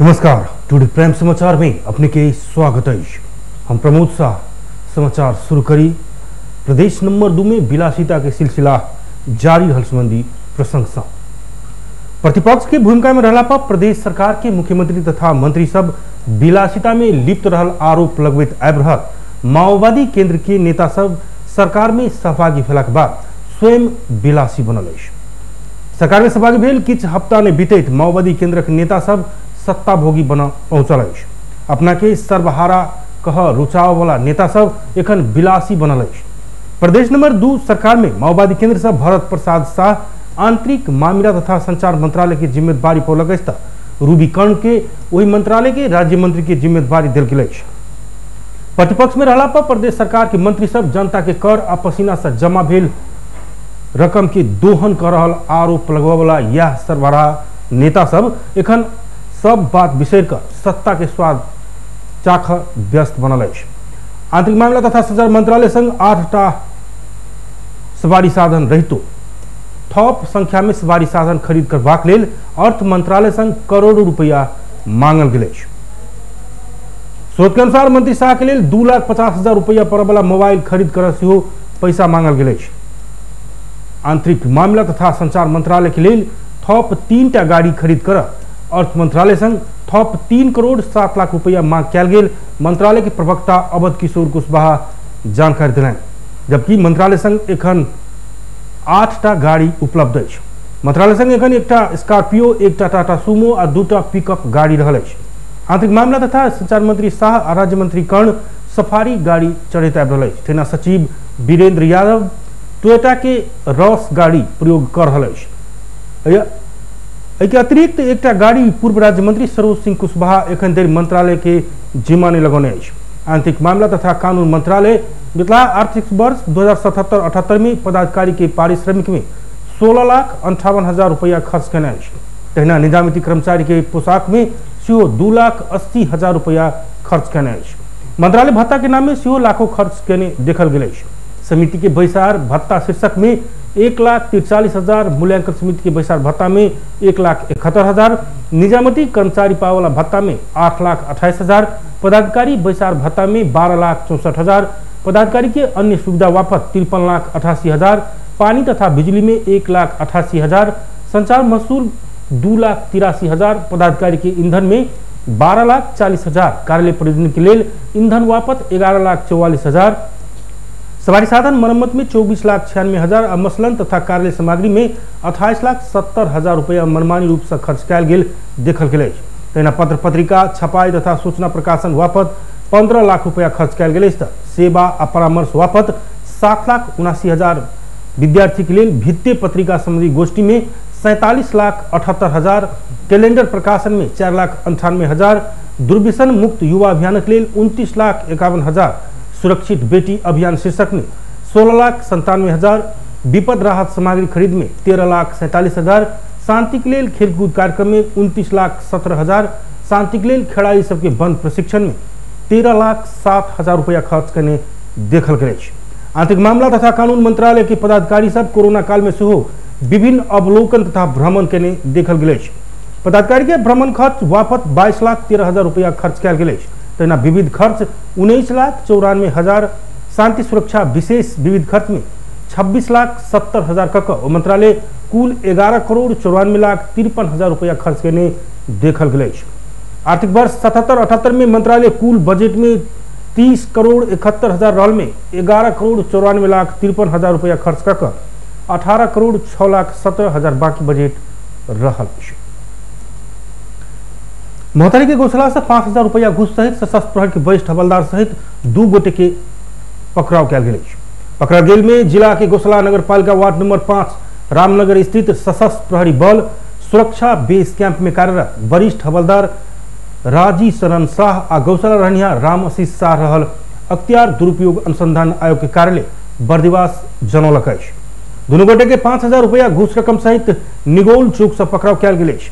नमस्कार, today prime समाचार में अपने के स्वागत है। हम प्रमोद शाह समाचार शुरू करी। प्रदेश नंबर 2 में विलासिता के सिलसिला जारी रहल संबंधी प्रशंसा। प्रतिपक्ष के भूमिका में रहला पर प्रदेश सरकार के मुख्यमंत्री तथा मंत्री सब विलासिता में लिप्त रहल आरोप लगबैत आबि रहल माओवादी केंद्र के नेता सब सरकार में सहभागी भेलाक बाद स्वयं विलासी बनल अछि। सरकार में सहभागी भेल किछु हफ्ता ने बीतैत माओवादी केंद्रक नेता सब सत्ताभोगी बन पहुँचल अछि। अपना के सर्वहारा कह रुचाव वाला नेता सब एखन विलासी बनल अछि। प्रदेश नंबर 2 सरकार में माओवादी केंद्र से भरत प्रसाद शाह आंतरिक मामिला तथा संचार मंत्रालय के जिम्मेदारी पौलक अछि त रूबी कर्ण के ओहि मंत्रालय के राज्य मंत्री के जिम्मेदारी देल गेल अछि। प्रतिपक्ष में रहला पर प्रदेश सरकार के मंत्री सब जनता के कर आ पसीना से जमा भेल रकम के दोहन कर रहल आरोप लगबय वाला यह सर्वहारा नेता सब एखन सब बात बिसरि कऽ सत्ता के स्वाद चाख व्यस्त बनल अछि। आंतरिक मामिला तथा संचार मंत्रालय संग 8टा सवारी साधन रहितो थप संख्या में सवारी साधन खरीद करबाक लेल अर्थ मंत्रालय संग करोड़ों रुपया मांगल गेल अछि। स्रोत के अनुसार मंत्री शाह के लेल 2,50,000 रुपया पड़य वाला मोबाइल खरीद कर सेहो पैसा मांगल गेल अछि। आंतरिक मामिला तथा संचार मंत्रालय के लेल थप 3टा गाड़ी खरीद कर अर्थ मंत्रालय संग थप 3 करोड़ 7 लाख रुपया मांग कयल गेल मंत्रालय के प्रवक्ता अवध किशोर कुशवाहा जानकारी देलनि। जबकि मंत्रालय संग एखन 8टा गाड़ी उपलब्ध अछि। मंत्रालय संग एखन 1टा स्कॉर्पियो, 1टा टाटा सुमो आ 2टा पिकअप गाड़ी रहल अछि। आंतरिक मामिला तथा संचार मंत्री शाह आ राज्य मंत्री कर्ण सफारी गाड़ी चढ़ैत आबि रहल अछि। तहिना सचिव वीरेंद्र यादव टोयोटा के रॉस गाड़ी प्रयोग कर रहल अछि। एहिके अतिरिक्त 1टा गाड़ी पूर्व राज्य मंत्री सरोज सिंह कुशवाहा एखन धरि मंत्रालय के जिम्मा नहि लगौने अछि। आंतरिक मामिला तथा कानून मंत्रालय बितला आर्थिक वर्ष 2077-78 में पदाधिकारी के पारिश्रमिक में 16,58,000 रुपया खर्च केने अछि। तहिना निजामती कर्मचारी के पोशाक में सेहो 2,80,000 रुपया खर्च केने अछि। मंत्रालय भत्ता के नाम में सेहो लाखों खर्च केने देखल गेल अछि। समिति के बैसार भत्ता शीर्षक में 1,43,000, मूल्यांकन समिति के बैसार भत्ता में 1,71,000, निजामती कर्मचारी पावला भत्ता में 8,28,000, पदाधिकारी बैसार भत्ता में 12,64,000, पदाधिकारी के अन्य सुविधा वापस 53,88,000, पानी तथा बिजली में 1,88,000, संचार महसूल 2,83,000, पदाधिकारी के ईंधन में 12,40,000, कार्यालय परियोजना के लेल ईंधन वापस 11,44,000, सवारी साधन मरम्मत में 24,96,000 आ मसलन तथा कार्यालय सामग्री में 28,70,000 रुपया मनमानी रूप से खर्च कयल गेल देखल गेल अछि। तहिना पत्र पत्रिका छपाई तथा सूचना प्रकाशन वापस 15 लाख रुपया खर्च कयल गेल अछि। सेवा आ परामर्श वापस 7,79,000, विद्यार्थी के लेल भित्ते पत्रिका संबंधी गोष्ठी में 47,78,000, कैलेंडर प्रकाशन में 4,98,000, दुर्व्यसन मुक्त युवा अभियानक लेल 29,51,000, सुरक्षित बेटी अभियान शीर्षक में 16,97,000, विपद राहत सामग्री खरीद में 13,47,000, शांति के लेल खेलकूद कार्यक्रम में 29,17,000, शांति के लेल खिलाड़ी सबके बंद प्रशिक्षण में 13,07,000 रुपया खर्च करने देखल गेल अछि। आंतरिक मामला तथा कानून मंत्रालय के पदाधिकारी सब कोरोना काल में सेहो विभिन्न अवलोकन तथा भ्रमण केने देखल गेल अछि। पदाधिकारी के भ्रमण खर्च वापस 22,13,000 रुपया खर्च कयल गेल अछि। तहिना विविध खर्च 19,94,000, शांति सुरक्षा विशेष विविध खर्च में 26,70,000 कक मंत्रालय कुल 11,94,53,000 रुपया खर्च केने देखल गेल अछि। आर्थिक वर्ष 77-78 में मंत्रालय कुल बजट में 30,71,000 रहल में 11,94,53,000 रुपया खर्च कक 18,06,17,000 बाकी बजट रहल अछि। महोत्तरी के गौशाला से 5,000 रुपया घूस सहित सशस्त्र प्रहरी के वरिष्ठ हवलदार सहित 2 गोटे के पकड़ाव कयल गेल अछि। पकड़ा गेल में जिला के गौशाला नगर पालिका वार्ड नंबर 5 रामनगर स्थित सशस्त्र प्रहरी बल सुरक्षा बेस कैंप में कार्यरत वरिष्ठ हवलदार राजी शरण शाह आ गौशाला रहनिहार राम आशीष शाह रहल अख्तियार दुरुपयोग अनुसंधान आयोग के कार्यालय बर्दिवास जनौलक अछि। दुनू गोटे के 5,000 रुपया घूस रकम सहित निगोल चौक से पकड़ाव कयल गेल अछि।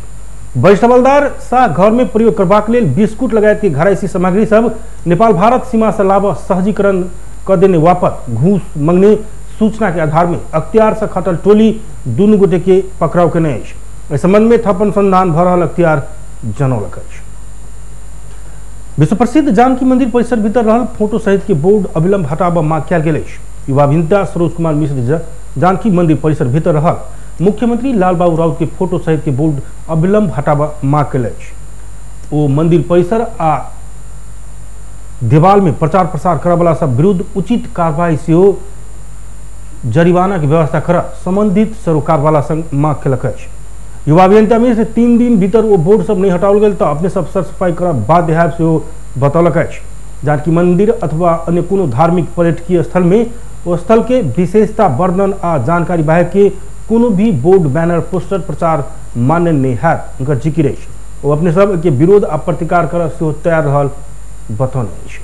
वरिष्ठ हवलदार शाह घर में प्रयोग करबाक लेल बिस्कुट लगायत के घरायसी सामग्री सब नेपाल भारत सीमा से लाभ सहजीकरण क देने वापस घूस मंगने सूचना के आधार में अख्तियार से खटल टोली दुनू गोटे के पकड़ाव केने अछि। एहि संबंध में थप अनुसंधान भ रहल अख्तियार जनौलक अछि। विश्व प्रसिद्ध जानकी मंदिर परिसर भीतर रहल फोटो सहित के बोर्ड अविलंब हटाबऽ मांग कयल गेल अछि। युवा अभियंता सरोज कुमार मिश्र जानकी मंदिर परिसर भीतर रहल मुख्यमंत्री लालबाबू राउत के फोटो सहित के बोर्ड अविलंब हटाबऽ मांग कयल अछि। ओ मंदिर परिसर आ देवाल में प्रचार प्रसार करऽवला सब विरुद्ध उचित कार्रवाई सेहो जरिमाना के व्यवस्था कर संबंधित सरोकारवाला संग मांग केलक अछि। युवा अभियंता मिश्र 3 दिन भीतर ओ बोर्ड सब नहीं हटाओल गेल तऽ अपने सब सर सफाई करब बाध्य हैब सेहो बतौलक अछि। जानकी मंदिर अथवा अन्य कोनो धार्मिक पर्यटकीय स्थल में ओ स्थल के विशेषता वर्णन आ जानकारी बाहेक के कोनो भी बोर्ड बैनर पोस्टर प्रचार मान्य नहीं हैत उनकर जिक्र अछि। ओ अपने सब के विरोध आ प्रतिकार करब सेहो तैयार रहल बतौने अछि।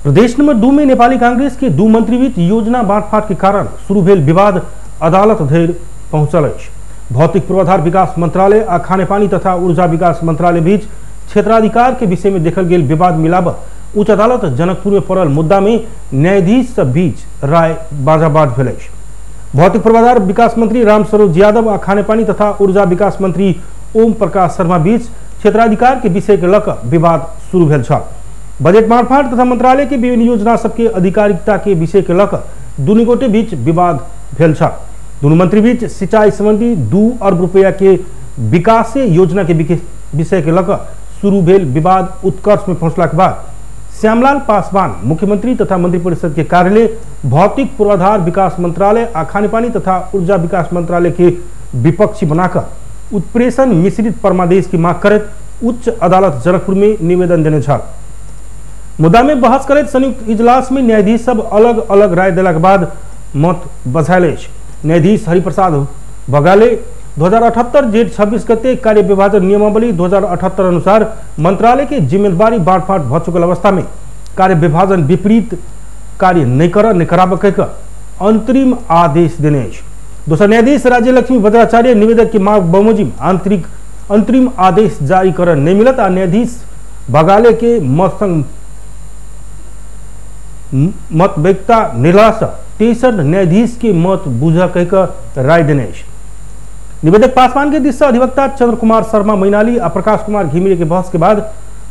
प्रदेश नंबर 2 में नेपाली कांग्रेस के 2 मंत्री बीच योजना बांटफाट के कारण शुरू भेल विवाद अदालत धरि पहुंचल अछि। भौतिक पूर्वाधार विकास मंत्रालय आ खानेपानी तथा ऊर्जा विकास मंत्रालय बीच क्षेत्राधिकार के विषय में देखल गेल विवाद मिलाब उच्च अदालत जनकपुर में पड़ल मुद्दा में न्यायाधीश सब बीच राय बाजाबाज भेल अछि। भौतिक पूर्वाधार विकास मंत्री रामस्वरूप यादव आ खानेपानी तथा ऊर्जा विकास मंत्री ओम प्रकाश शर्मा बीच क्षेत्राधिकार के विषय के लऽ विवाद शुरू भेल छल। बजट मारफाट तथा मंत्रालय के विभिन्न योजना सबके आधिकारिकता के विषय के लऽ दुनू गोटे बीच विवाद भेल छल। दुनू मंत्री बीच सिंचाई संबंधी 2 अरब रुपया के विकास योजना के विषय के लऽ शुरू भेल विवाद उत्कर्ष में पहुंचला के बाद श्यामलाल पासवान मुख्यमंत्री तथा मंत्रिपरिषद के कार्यालय भौतिक पूर्वाधार विकास मंत्रालय आ खानेपानी तथा ऊर्जा विकास मंत्रालय के विपक्षी बनाकर उत्प्रेषण मिश्रित परमादेश की मांग करैत उच्च अदालत जनकपुर में निवेदन देने छल। मुद्दा में बहस करैत संयुक्त इजलास में न्यायाधीश सब अलग अलग राय देला के बाद मत बझायल अछि। न्यायाधीश हरिप्रसाद बगाले 2078 जेठ 26 गते कार्य विभाजन नियमावली 2078 अनुसार मंत्रालय के जिम्मेदारी बांटफाट भ चुकल अवस्था में कार्य विभाजन विपरीत कार्य नहीं कर नहीं कराब कह अंतरिम आदेश देने अछि। दोसर न्यायाधीश राज्यलक्ष्मी वज्राचार्य निवेदक के मांग बमोजिम आंतरिक अंतरिम आदेश जारी कर नहीं मिलत आ न्यायाधीश बगाले के मत संग मतव्यक्ता निराश तेसर न्यायाधीश के मत बुझा कहकर राय देने अछि। निवेदक पासवान के दिस से अधिवक्ता चंद्र कुमार शर्मा मैनाली आ प्रकाश कुमार घिमिरे के बहस के बाद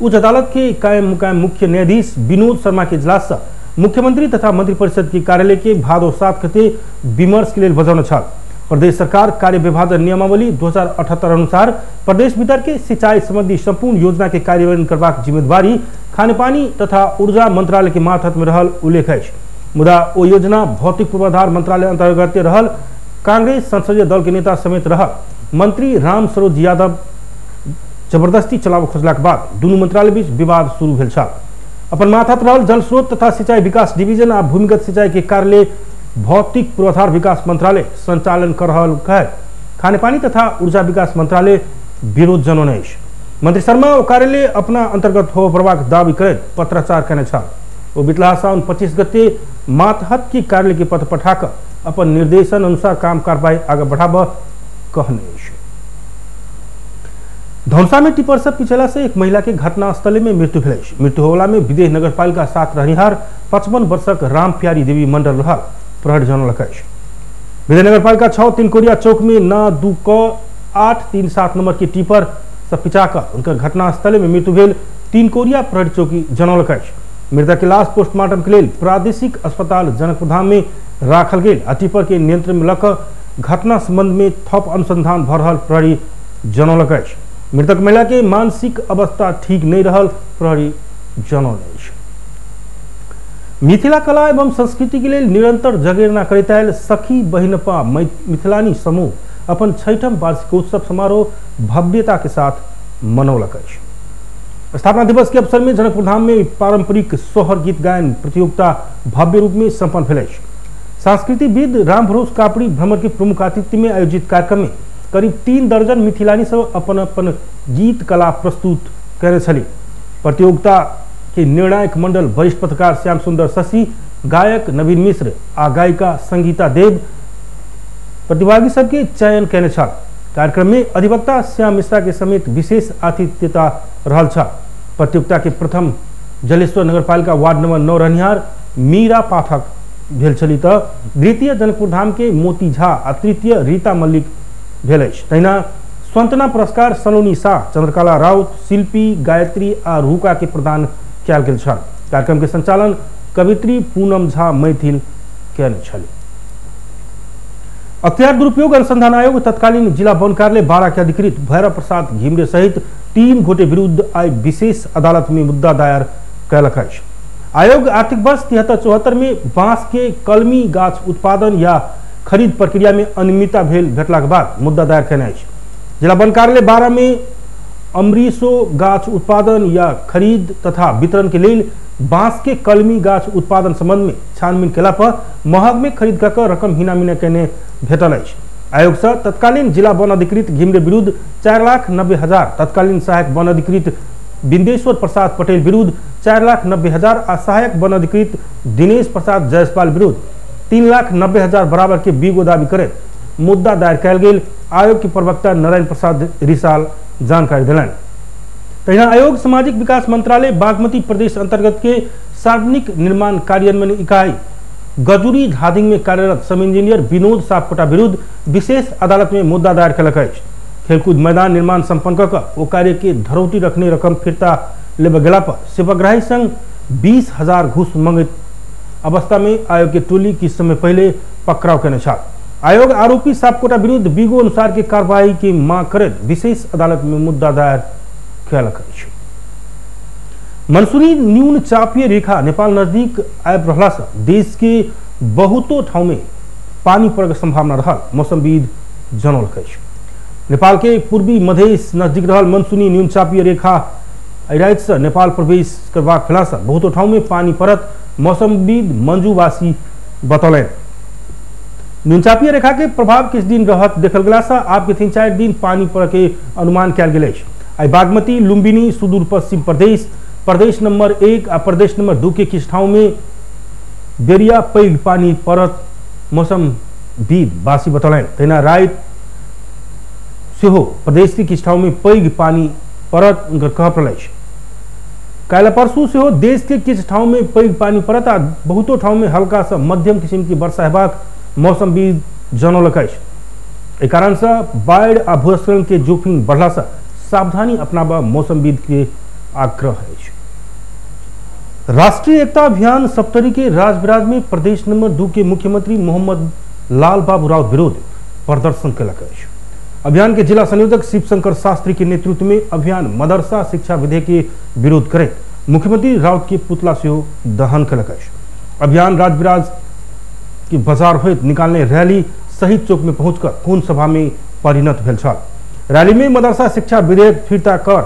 उच्च अदालत के कायम मुकायम मुख्य न्यायाधीश विनोद शर्मा के इजलास से मुख्यमंत्री तथा मंत्रिपरिषद के कार्यालय के भादो 7 गते विमर्श के लिए बजौने छल। प्रदेश सरकार कार्य विभाजन नियमावली 2078 अनुसार प्रदेश भीतर के सिंचाई संबंधी संपूर्ण योजना के कार्यान्वयन करबाक जिम्मेदारी खानेपानी तथा ऊर्जा मंत्रालय के मातहत में रहल उल्लेख अछि। मुदा ओ योजना भौतिक पूर्वाधार मंत्रालय अंतर्गत रहल कांग्रेस संसदीय दल के नेता समेत रहल मंत्री रामस्वरूप यादव जबरदस्ती चलाबऽ खोजलाक बाद दुनू मंत्रालय बीच विवाद शुरू भेल छल। अपन मातहत रहल जल स्रोत तथा सिंचाई विकास डिवीजन आ भूमिगत सिंचाई के कार्यालय भौतिक पूर्वाधार विकास मंत्रालय संचालन कर रहल कहैत खानेपानी तथा ऊर्जा विकास मंत्रालय विरोध जनौने अछि। मंत्री शर्मा ओ कार्यालय अपना अंतर्गत होबय पड़बाक दावी करैत पत्राचार केने छल। ओ बितला साउन 25 गते मातहत के कार्यालय के पत्र पठाकर अपन निर्देशन अनुसार काम कार्रवाई आगे बढ़ाबऽ कहने अछि। धौंसा में टिपर से पिछला से एक महिला के घटनास्थल में मृत्यु भेल अछि। मृत्यु होला में विदेह नगरपालिका 7 रहनिहार 55 वर्षक रामप्यारी देवी मंडल रहल प्रहरी जनौलक अछि। विदेह नगरपालिका 6 तिनकोरिया चौक में 9 2 क 8 3 7 नंबर के टिपर से पिचाकर उनकर घटनास्थल में मृत्यु भेल तिनकोरिया प्रहरी चौकी जनौलक अछि। मृतक के लाश पोस्टमार्टम के लेल प्रादेशिक अस्पताल जनकपुरधाम में राखल गेल आ टिपर के नियंत्रण में लऽ घटना संबंध में थप अनुसंधान भऽ रहल प्रहरी जनौलक अछि। मृतक महिला के मानसिक अवस्था ठीक नहीं रहल प्रहरी जनौने अछि। मिथिला कला एवं संस्कृति के लेल निरंतर जगेरना करैत आयल सखी बहिनपा मिथिलानी समूह अपन 6ठम वार्षिकोत्सव समारोह भव्यता के साथ मनौलक अछि। स्थापना दिवस के अवसर में जनकपुरधाम में पारंपरिक सोहर गीत गायन प्रतियोगिता भव्य रूप में संपन्न भेल अछि। सांस्कृतिकविद रामभरोस कापड़ी भ्रमर के प्रमुख आतिथ्य में आयोजित कार्यक्रम में करीब 3 दर्जन मिथिलानी सब अपन अपन गीत कला प्रस्तुत कयने छली। प्रतियोगिता के निर्णायक मंडल वरिष्ठ पत्रकार श्याम सुंदर शशि, गायक नवीन मिश्र आ गायिका संगीता देव प्रतिभागी सबके चयन कयने छल। कार्यक्रम में अधिवक्ता श्याम मिश्रा के समेत विशेष आतिथ्यता रहल छल। प्रतियोगिता के प्रथम जलेश्वर नगरपालिका वार्ड नंबर 9 रहनिहार मीरा पाठक भेल छली तऽ द्वितीय जनकपुरधाम के मोती झा आ तृतीय रीता मल्लिक भेल अछि। तहिना स्वंतना पुरस्कार सलोनी शाह, चंद्रकला राउत, शिल्पी गायत्री आ रूका के प्रदान कयल गेल छल। कार्यक्रम के संचालन कवित्री पूनम झा मैथिल कयने छली। अख्तियार दुरुपयोग अनुसंधान आयोग तत्कालीन जिला वन कार्यालय बारा के अधिकृत भैरव प्रसाद घिमरे सहित 3 गोटे विरुद्ध आइ विशेष अदालत में मुद्दा दायर कयलक अछि। आयोग आर्थिक वर्ष 73-74 में बांस के कलमी गाछ उत्पादन या खरीद प्रक्रिया में अनियमितता भेल भेटलाक बाद मुद्दा दायर कयने अछि। जिला वन कार्यालय बारा में अमरीसो गाछ उत्पादन या खरीद तथा वितरण के लेल बांस के कलमी गाछ उत्पादन संबंध में छानबीन केला पर महग में खरीद कऽ रकम हिनामिना केने भेटल अछि। आयोग से तत्कालीन जिला वन अधिकृत घिमरे विरुद्ध 4,90,000, तत्कालीन सहायक वन अधिकृत बिंदेश्वर प्रसाद पटेल विरुद्ध 4,90,000 आ सहायक वन अधिकृत दिनेश प्रसाद जायसवाल विरुद्ध 3,90,000 बराबर के बीगो दावी करैत मुद्दा दायर कयल गेल। आयोग के प्रवक्ता नारायण प्रसाद रिसाल जानकारी देलनि। तहिना आयोग सामाजिक विकास मंत्रालय बागमती प्रदेश अंतर्गत के सार्वजनिक निर्माण कार्यान्वयन इकाई गजुरी धादिंग में कार्यरत सब इंजीनियर विनोद सापकोटा विरुद्ध विशेष अदालत में मुद्दा दायर कयलक अछि। खेलकूद मैदान निर्माण संपन्न कऽ ओ कार्य के धरौटी रखने रकम फिर्ता लेबय गेला पर सेवाग्राही संग 20,000 घूस मंगैत अवस्था में आयोग के टोली किछु समय पहले पकड़ाव केने छल। आयोग आरोपी सापकोटा विरुद्ध बीगो अनुसार के कार्रवाई की मांग करैत विशेष अदालत में मुद्दा दायर कयलक अछि। मनसूनी न्यून चापीय रेखा नेपाल नजदीक आबि रहला से देश के बहुतो ठाउँ में पानी पड़े के संभावना रहल मौसमविद जनौलक अछि। नेपाल के पूर्वी मधेश नजदीक रहल मनसूनी न्यून चापीय रेखा एहि राति से नेपाल प्रवेश करबाक भेला से बहुतो ठाउँ में पानी पड़त मौसमविद मंजूवासी बतौलनि। न्यूनचापीय रेखा के प्रभाव किछु दिन रहत देखल गेला से आब के 3-4 दिन पानी पड़े के अनुमान कयल गेल अछि। आइ बागमती, लुम्बिनी, सुदूर पश्चिम प्रदेश, प्रदेश नंबर 1 आ प्रदेश नंबर 2 के किछु ठाउँ में बेरिया पैघ पानी पड़त मौसमविद बासी बतौलनि। तहिना राति सेहो प्रदेश के किछु ठाउँ में पैघ पानी पड़त हुनकर कहब रहल अछि। काल्हि परसू सेहो देश के किछु ठाउँ में पैघ पानी पड़त आ बहुतो ठाउँ में हल्का से मध्यम किसिम के वर्षा हेबाक मौसमविद जनौलक अछि। एहि कारण से बाढ़ि आ भूस्खलन के जोखिम बढ़ला से सावधानी अपनाबऽ मौसमविद के आग्रह अछि। राष्ट्रीय एकता अभियान सप्तरी के राजविराज में प्रदेश नंबर 2 के मुख्यमंत्री मोहम्मद लाल बाबू राउत विरुद्ध प्रदर्शन कयलक अछि। अभियान के जिला संयोजक शिवशंकर शास्त्री के नेतृत्व में अभियान मदरसा शिक्षा विधेयक के विरोध करैत मुख्यमंत्री राउत के पुतला सेहो दहन कयलक अछि। अभियान राजविराज के बाजार होइत निकालने रैली शहीद चौक में पहुंचकर कोन सभा में परिणत भेल छल। रैली में मदरसा शिक्षा विधेयक फिरता कर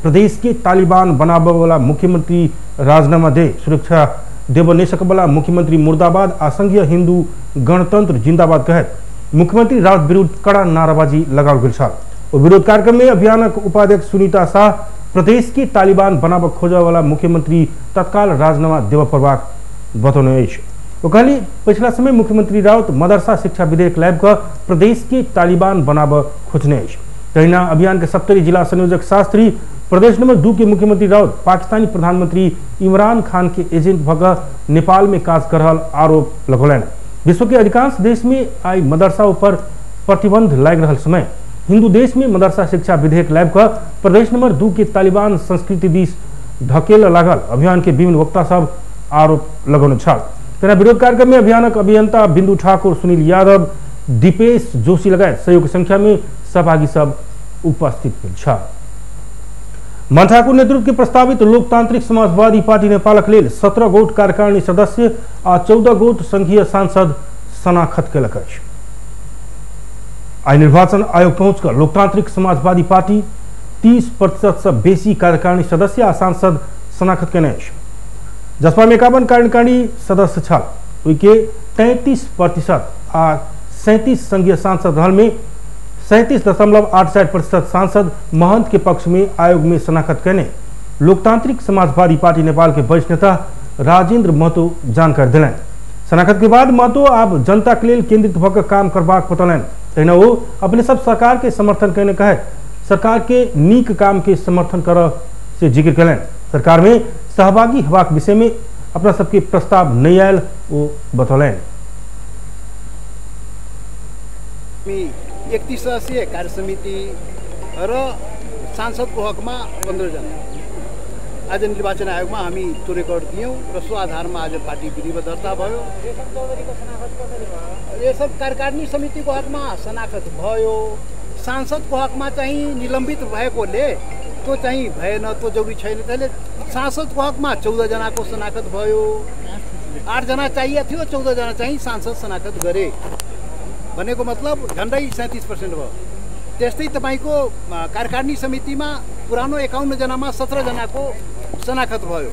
प्रदेश के तालिबान बनाबय वाला मुख्यमंत्री राजीनामा दे, सुरक्षा देबय नहि सकय वाला मुख्यमंत्री मुर्दाबाद आ संघीय हिंदू गणतंत्र जिंदाबाद कहैत मुख्यमंत्री राउत विरुद्ध कड़ा नाराबाजी लगाओल गेल छल। ओ विरोध कार्यक्रम में अभियानक उपाध्यक्ष सुनीता शाह प्रदेश के तालिबान बनाबय खोजय वाला मुख्यमंत्री तत्काल राजीनामा देबय पड़बाक बतौने अछि। ओ कहली पछिला समय मुख्यमंत्री राउत मदरसा शिक्षा विधेयक लाबि कऽ प्रदेश के तालिबान बनाबय खोजने अछि। तहिना अभियान के सप्तरी जिला संयोजक शास्त्री प्रदेश नंबर 2 के मुख्यमंत्री राउत पाकिस्तानी प्रधानमंत्री इमरान खान के एजेंट भऽ कऽ नेपाल में काज कर रहल आरोप लगौलनि। विश्व के अधिकांश देश में आइ मदरसा ऊपर प्रतिबंध लागि रहल समय हिंदू देश में मदरसा शिक्षा विधेयक लाबि कऽ प्रदेश नंबर 2 के तालिबान संस्कृति दिस धकेल लागल अभियान के विभिन्न वक्ता सब आरोप लगौने छल। तहिना विरोध कार्यक्रम में अभियानक अभियंता बिंदु ठाकुर, सुनील यादव, दीपेश जोशी लगायत सहयोग संख्या में सहभागी सब उपस्थित भेल छल। मन ठाकुर नेतृत्व के प्रस्तावित लोकतांत्रिक समाजवादी पार्टी नेपालक लेल 17 गोट कार्यकारिणी सदस्य आ 14 गोट संघीय सांसद शनाखत कयलक अछि। आइ निर्वाचन आयोग पहुंचकर लोकतांत्रिक समाजवादी पार्टी 30% से बेसी कार्यकारिणी सदस्य आ सांसद शनाखत कयने अछि। जसपा में 51 कार्यकारिणी सदस्य छल, ओहिके 33% आ 37 संघीय सांसद रहल में 37.84% सांसद महंत के पक्ष में आयोग में शनाखत कयने लोकतांत्रिक समाजवादी पार्टी नेपाल के वरिष्ठ नेता राजेंद्र महतो जानकारी देलनि। शनाखत के बाद महतो आब जनता के लेल केंद्रित भऽ कऽ काम करबाक बतौलनि। तहिना ओ अपने सब सरकार के समर्थन कयने कहैत सरकार के नीक काम के समर्थन करऽ से जिक्र कयलनि। सरकार में सहभागी हेबाक विषय में अपना सबके प्रस्ताव नहि आयल ओ बतौलनि। 31 सदस्यीय कार्यसमिति र सांसदको हकमा 15 जना। आज निर्वाचन आयोगमा हामी त्यो रेकर्ड दियौँ र सो आधारमा आज पार्टी विधिवत दर्ता भयो। रेशम कार्यकारिणी समितिको हकमा शनाखत भयो, सांसदको हकमा चाहिँ निलम्बित भएकोले त्यो चाहिँ भएन, त्यो जरुरी छैन। त्यसले सांसदको हकमा 14 जनाको शनाखत भयो, 8 जना चाहिएको थियो, 14 जना चाहिँ सांसद शनाखत गरे भनेको मतलब झन्डै 37% भयो। त्यस्तै तपाईँको कार्यकारिणी समितिमा पुरानो 51 जनामा 17 जनाको शनाखत भयो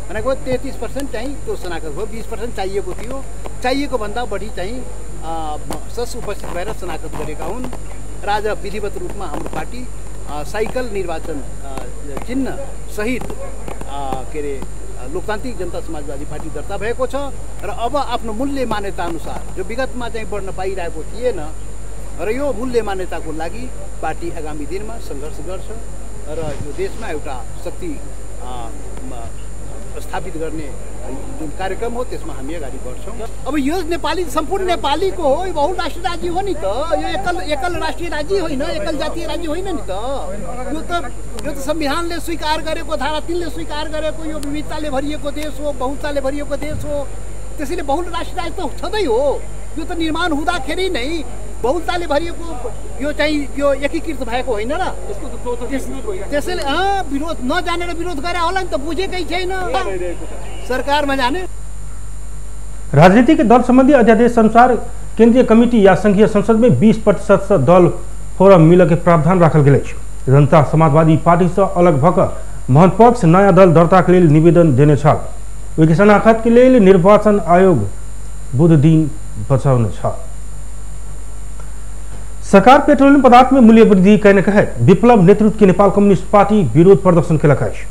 भनेको 33% चाहिँ त्यो शनाखत भयो। 20% चाहिएको थियो, चाहिएको भन्दा बढी चाहिँ सदस्य उपस्थित भएर शनाखत गरेका हुन्। र आज विधिवत रूपमा हाम्रो पार्टी साइकल निर्वाचन चिन्ह सहित के अरे लोकतान्त्रिक जनता समाजवादी पार्टी दर्ता भएको छ र अब आफ्नो मूल्य मान्यता अनुसार जो विगतमा चाहिँ बढ्न पाइरहेको थिएन र यो मूल्य मान्यताको लागि पार्टी आगामी दिनमा सङ्घर्ष गर्छ र यो देशमा एउटा शक्ति स्थापित गर्ने जुन कार्यक्रम हो त्यसमा हामी अगाडि बढ्छौँ। अब यो नेपाली सम्पूर्ण नेपालीको हो, यो बहुराष्ट्रिय राज्य हो नि त, यो एकल राष्ट्रिय राज्य होइन, एकल जातीय राज्य होइन नि त। यो त संविधानले स्वीकार गरेको, धारा 3 ले स्वीकार गरेको यो विविधताले भरिएको देश हो, बहुलताले भरिएको देश हो। त्यसैले बहुराष्ट्रिय राज्य त छँदै हो। यो त निर्माण हुँदाखेरि नै बहुलताले भरिएको यो चाहिँ यो एकीकृत भएको होइन र। त्यसैले विरोध नजानेर विरोध गरे होला नि त, बुझेकै छैन सरकारमा जाने। राजनीतिक दल संबंधी अध्यादेश अनुसार केंद्रीय कमिटी या संघीय संसद में 20% से दल फोरम मिल के प्रावधान राखल गेल अछि। जनता समाजवादी पार्टी से अलग भक महंत पक्ष नया दल दर्ता के लेल निवेदन देने छल। ओहि के शनाखत के लेल निर्वाचन आयोग बुध दिन बचाउने छल। सरकार पेट्रोलियम पदार्थ में मूल्य वृद्धि कयने कहैत विप्लव नेतृत्व के नेपाल कम्युनिस्ट पार्टी विरोध प्रदर्शन केलक अछि।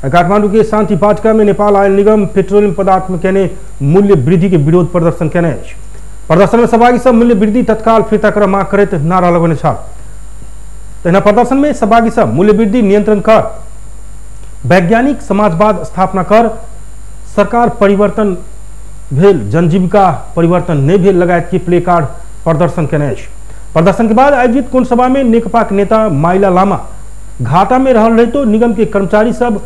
काठमांडू के शांति वाटिका में नेपाल आयल निगम पेट्रोलियम पदार्थ में केने मूल्य वृद्धि के विरोध प्रदर्शन केने अछि। प्रदर्शन में सहभागी सब मूल्य वृद्धि तत्काल फिर्ता कर माग करैत नारा लगौने छल। तहिना प्रदर्शन में सहभागी सब मूल्य वृद्धि नियंत्रण कर, वैज्ञानिक समाजवाद स्थापना कर, सरकार परिवर्तन भेल जनजीविका परिवर्तन नहीं भेल लगायत के प्ले कार्ड प्रदर्शन केने अछि। प्रदर्शन के बाद आयोजित कोण सभा में नेकपा के नेता माइला लामा घाटा में रहल रहितो निगम के कर्मचारी सब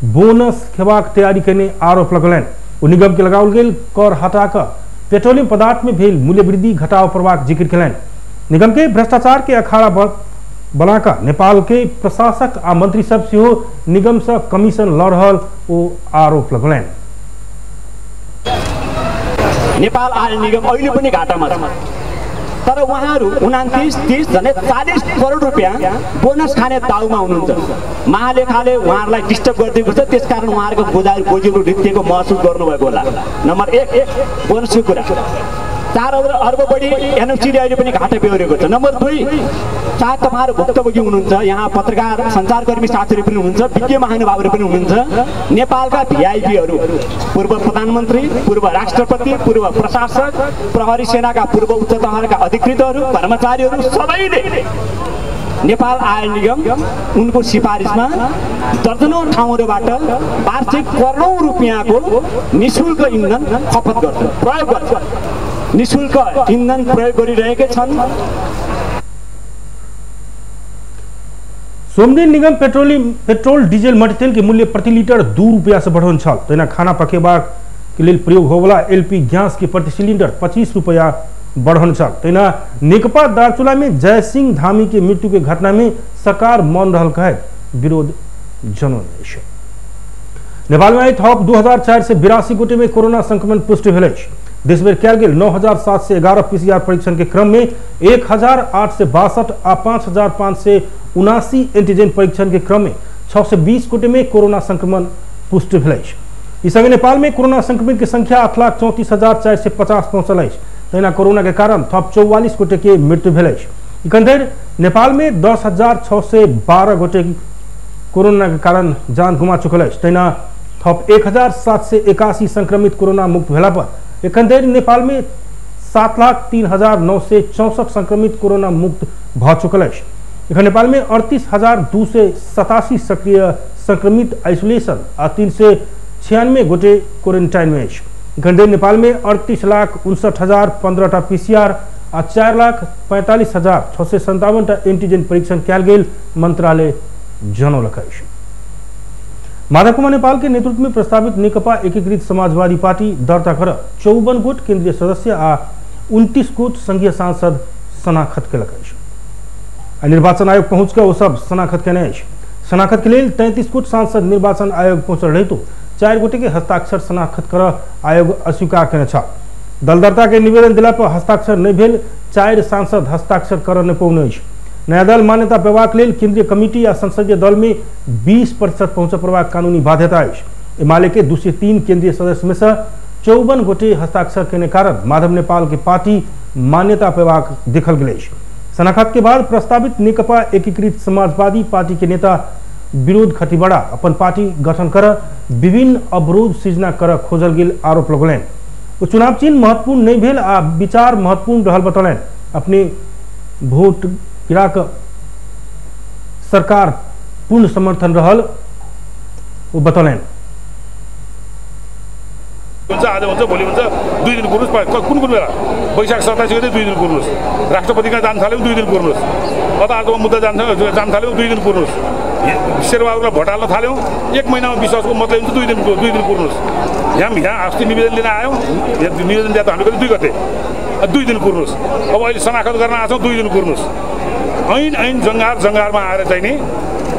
बोनस खेबाक तैयारी केने आरोप लगौलनि। ओ निगम के लगाओल गेल कर हटाकर पेट्रोलियम पदार्थ में भेल मूल्य वृद्धि घटाव पड़बाक जिक्र केलनि। निगम के भ्रष्टाचार के अखाड़ा बनाकर नेपाल के प्रशासक आ मंत्री सब सेहो निगम से कमीशन ल रहल ओ आरोप लगौलनि। नेपाल आयल निगम अहिले पनि घाटामा छ, तर उहाँहरू 29, 30 झन्डै 40 करोड रुपियाँ बोनस खाने दाउमा हुनुहुन्छ। महालेखाले उहाँहरूलाई डिस्टर्ब गरिदिएको छ, त्यसकारण उहाँहरूको गोजीहरू रित्तिएको महसुस गर्नुभएको होला। नम्बर 1 बोनसको कुरा, 4 अर्ब बढी एनएफसीले अहिले पनि घाटा बेहोरेको छ। नम्बर 2, चाहे तपाईँहरू भुक्तभोगी हुनुहुन्छ, यहाँ पत्रकार सञ्चारकर्मी साथीहरू पनि हुनुहुन्छ, विज्ञ महानुभावहरू पनि हुनुहुन्छ, नेपालका भिआइपीहरू, पूर्व प्रधानमन्त्री, पूर्व राष्ट्रपति, पूर्व प्रशासक, प्रहरी सेनाका पूर्व उच्च तहका अधिकृतहरू, कर्मचारीहरू सबैले नेपाल आयल निगम उनको सिफारिसमा दर्जनौँ ठाउँहरूबाट वार्षिक करोडौँ रुपियाँको निःशुल्क इन्धन खपत गर्छ, प्रयोग गर्छ, निःशुल्क इन्धन प्रयोग गरिरहेकै छन्। सोमदिन निगम पेट्रोल डीजल मट्टीतेल के मूल्य प्रति लीटर 2 रुपया से बढ़ौन छल। तहिना खाना पकेबाक के लेल प्रयोग होवला एलपी गैस के प्रति सिलिंडर 25 रुपया बढ़ौन छल। तहिना नेकपा दार्चुला में जय सिंह धामी के मृत्यु के घटना में सरकार मौन रहल कहैत विरोध जनौने अछि। नेपाल में थप 2482 गोटे में कोरोना संक्रमण पुष्टि भेल अछि। देशभरि कयल गेल 9711 पीसीआर परीक्षण के क्रम में 1862 आ 5579 एंटीजन परीक्षण के क्रम में 620 गोटे में कोरोना संक्रमण पुष्टि भेल अछि। ई संगे नेपाल में कोरोना संक्रमित के संख्या 8,34,450 पहुंचल अछि। तहिना कोरोना के कारण थप 44 गोटे के मृत्यु भेल अछि। एखन धरि नेपाल में 10,612 गोटे कोरोना के कारण जान गुमा चुकल अछि। तहिना थप 1781 संक्रमित कोरोना मुक्त भेला पर एखन धरि नेपाल में 7,03,964 संक्रमित कोरोना मुक्त भ चुकल अछि। एखन नेपाल में 38,287 सक्रिय संक्रमित आइसोलेशन आ 396 गोटे क्वारेंटाइन में अछि। एखन धरि नेपाल में 38,59,015 टा पीसीआर आ 4,45,657 टा एंटीजन परीक्षण कयल गेल मंत्रालय जनौलक अछि। माधव कुमार नेपाल के नेतृत्व में प्रस्तावित नेकपा एकीकृत समाजवादी पार्टी दर्ता कर 54 गोट केंद्रीय सदस्य आ 29 गोट संघीय सांसद शनाखत केलक अछि। निर्वाचन आयोग पहुँच के ओ सब शनाखत केने अछि। शनाखत के लेल 33 गोट सांसद निर्वाचन आयोग पहुँचल रहितो 4 गोटे के हस्ताक्षर शनाखत कर आयोग अस्वीकार केने छल। दल दर्ता के निवेदन दिला पर हस्ताक्षर नहि भेल 4 सांसद हस्ताक्षर कर नहि पौने अछि। नया दल मान्यता पेबाक लेल केंद्रीय कमिटी आ संसदीय दल में 20% पहुँचय पड़बाक कानूनी बाध्यता अछि। एमाले के 203 केंद्रीय सदस्य में से 54 गोटे हस्ताक्षर केने कारण माधव नेपाल के पार्टी मान्यता पेबाक देखल गेल अछि। शनाखत के बाद प्रस्तावित नेकपा एकीकृत समाजवादी पार्टी के नेता विरोध खतिवड़ा अपन पार्टी गठन कर विभिन्न अवरोध सृजना कर खोजल गेल आरोप लगौलनि। ओ चुनाव चिन्ह महत्वपूर्ण नहीं भेल आ विचार महत्वपूर्ण रहल बतौलनि। अपने वोट गिरा कऽ सरकार पूर्ण समर्थन रहल ओ बतौलनि। हुन्छ आज हुन्छ भोलि हुन्छ 2 दिन कुर्नुहोस्, कुन कुन बेला वैशाख 27 गते 2 दिन कुर्नुहोस्, राष्ट्रपति कहाँ जान थाल्यो 2 दिन कुर्नुहोस्, अदालतमा मुद्दा जान थाल्यो 2 दिन कुर्नुहोस्, शेरबहादुरलाई भोट हाल्न थाल्यौँ 1 महिनामा विश्वासको मतलब हुन्छ 2 दिन कुर्नुहोस्। यहाँ अस्ति निवेदन लिन आयौँ, यहाँ निवेदन दिए त हामीले कति 2 गते 2 दिन कुर्नुहोस्, अब अहिले शनाखत गर्न आएको छौँ 2 दिन कुर्नुहोस्। ऐन ऐन जङ्गार जङ्गारमा आएर चाहिँ नि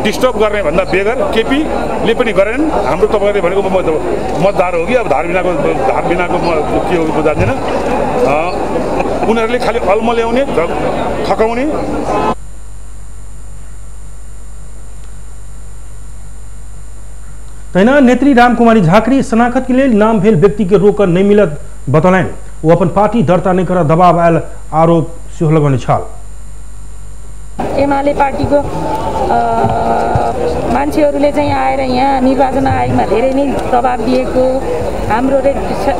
डिस्टर्ब गर्ने भन्दा बेगर केपीले पनि गरेनन्। हाम्रो तपाईँहरूले भनेको मतदार हो कि अब धार बिनाको के हो जान्दैन, उनीहरूले खालि अल्मल्याउने थकाउने। तहिना नेत्री रामकुमारी झाँक्री शनाखत के लेल नाम भेल व्यक्ति के रोकन नहीं मिलत बतौलनि। ओ अपन पार्टी दर्ता नहीं कर दबाव आयल आरोप सेहो लगौने छल। एमाले पार्टीको मान्छेहरूले चाहिँ आएर यहाँ निर्वाचन आयोगमा धेरै नै दबाब दिएको, हाम्रो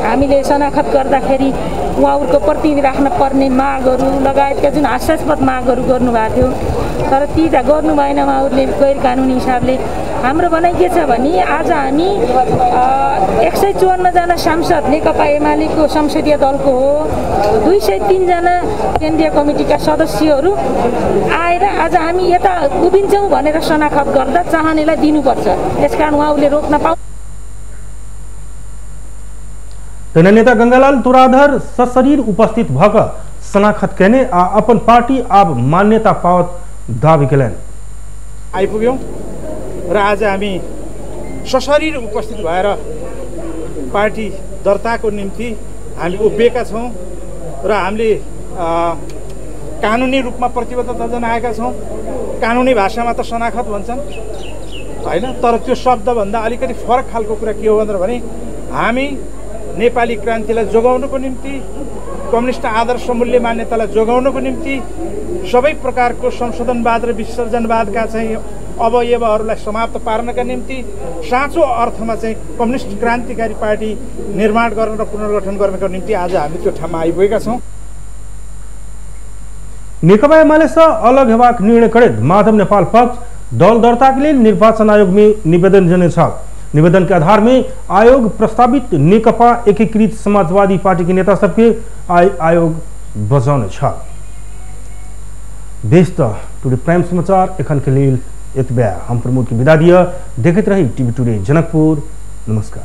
हामीले शनाखत गर्दाखेरि उहाँहरूको प्रतिनिधि राख्न पर्ने मागहरू लगायतका जुन हास्यास्पद मागहरू गर्नुभएको थियो तर ती त गर्नु भएन उहाँहरूले गैर कानुनी हिसाबले। हाम्रो भनाइ के छ भने आज हामी 154 जना सांसद नेकपा एमालेको संसदीय दलको हो, 203 जना केन्द्रीय कमिटीका सदस्यहरू आएर आज हामी यता उभिन्छौँ भनेर शनाखत गर्दा चाहनेलाई दिनुपर्छ, त्यसकारण उहाँहरूले रोक्न पाउ। तहिना नेता गंगालाल तुराधर सशरीर उपस्थित भऽ कऽ शनाखत केने आ अपन पार्टी आब मान्यता पाओत दावी केलनि। आइपुग्यौँ र आज हामी सशरीर उपस्थित भएर पार्टी दर्ताको निम्ति हामी उभिएका छौँ र हामीले कानुनी रूपमा प्रतिबद्धता जनाएका छौँ। कानुनी भाषामा त शनाखत भन्छन् होइन, तर त्यो शब्दभन्दा अलिकति फरक खालको कुरा के हो भनेर भने हामी नेपाली क्रान्तिलाई जोगाउनुको निम्ति, कम्युनिस्ट आदर्श मूल्य मान्यतालाई जोगाउनुको निम्ति सबै प्रकारको संशोधनवाद र विसर्जनवादका चाहिँ अवयवहरूलाई समाप्त पार्नका निम्ति साँचो अर्थमा चाहिँ कम्युनिस्ट क्रान्तिकारी पार्टी निर्माण गर्न र पुनर्गठन गर्नका निम्ति आज हामी त्यो ठाउँमा आइपुगेका छौँ। नेकपा एमाले से अलग हेबाक निर्णय करैत माधव नेपाल पक्ष दल दर्ता के लेल निर्वाचन आयोग में निवेदन देने छल। निवेदन के आधार में आयोग प्रस्तावित नेकपा एकीकृत समाजवादी पार्टी के नेता सबके आइ आयोग बजौने छल। बेस त टुडे प्राइम समाचार एखन के लेल एतबे। हम प्रमोद के विदा दिया, देखैत रही टीवी टुडे जनकपुर। नमस्कार।